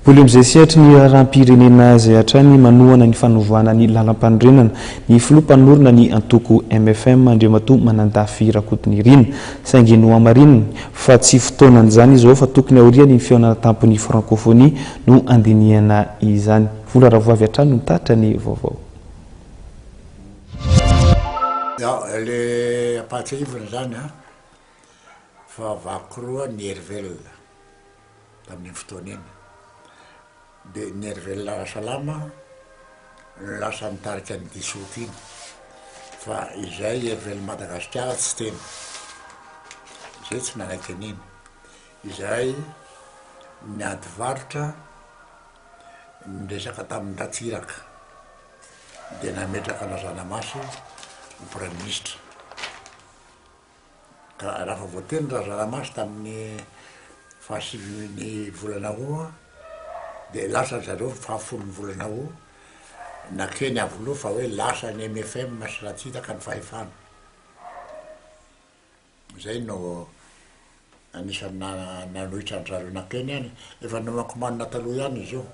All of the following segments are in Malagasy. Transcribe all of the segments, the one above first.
Mbola eo amin'izay sehatry ny raharaham-pirenena izay hatrany manohana ny fanovana ny lalampanorenana ny filoha mpanorina ny antoko mfm Andriamatoa Manandafy Rakotonirina. Saingy nohamarininy fa tsy fotoanan'izany izao fa tokony aorian'ny fihaonana tampon'ny Frankôfônia no handinihana izany. Vola Ravoavy hatrany no mitatitra ny vaovao. Ya, le ampahatsiahivina zany an, fa vaky roa ny hery velona tamin'iny fotoana iny, de ny hery velona Rasalama no lasa nitarika ny dissoute iny, fa izay hery velon'i Madagasikara tsy teny, zay tsy nanaiky an'iny, izahay niady varotra niresaka tamin-dRatsiraka. dia nametraka an-dRazanamasy ho praiminisitra. Ka raha fa voateny Razanamasy tamin'ny fahasivin'ny volana août dia lasa ry zareo fahafolon'ny volana août nakeny Iavoloha fa hoe lasa ny mfm sy Ratsiraka ny fahefana. Izay no anisan'ny nanohitra an-dry zareo nankeny any. Efa nomankomanina taloha ihany izy io,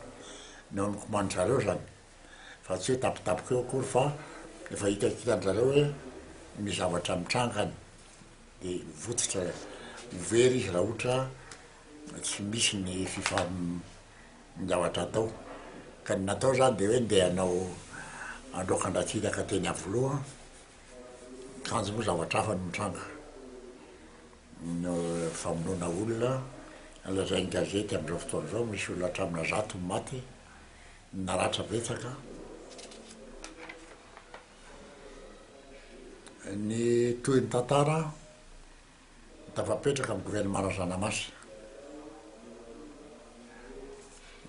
nomankomanin-dry zareo izany, fa tsy hoe tampotampoka eo akory fa efa hitahitan-dry zareo hoe misy zavatra mitranga any, de votsotra, ho very izy raha ohatra tsy misy ny fifam- ny zavatra atao. Ka ny natao zany de hoe ndeha hanao handroaka an-dRatsiraka teny Iavoloha, Kanjo moa zavatra hafa no mitranga, ny famonoana olona, lazain'ny gazety amin'izao fotoana izao misy olona hatramina zato ny maty, ny naratra betsaka. Ny tohin'ny tantara, tafapetraka ny gouvernement Razanamasy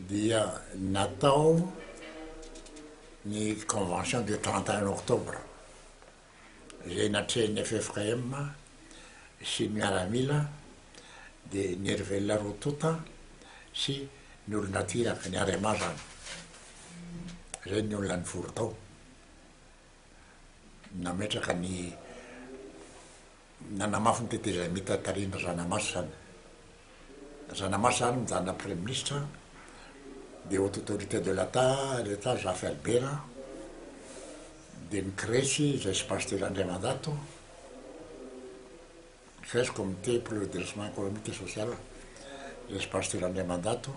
dia natao ny convention du 31 octobre izay natrehin'ny ffkm sy ny miaramila dia ny hery velona roa tonta sy ny olona Ratsiraka, ny Arema zany, zay ny olona nivory tao nametraka ny Nanamafy ny tetezamita tarihin'i Razanamasy izany. Razanamasy izany mijanona Praiminisitra, dia Haute Autorité de l'Etat, l'Etat Zafy Albert, dia ny CRES izay sy Pasitera Andriamanjato, CRES Comité pour le Redressement Économique et Social, izay sy Pasitera Andriamanjato,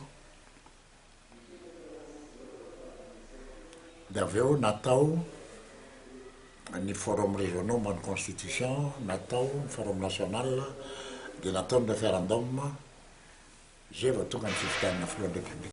Dia avy eo natao ny forum régionaux momba ny constitution, natao ny forum national, dia natao ny référendum, izay vao tonga ny fifidianana filohan'ny République.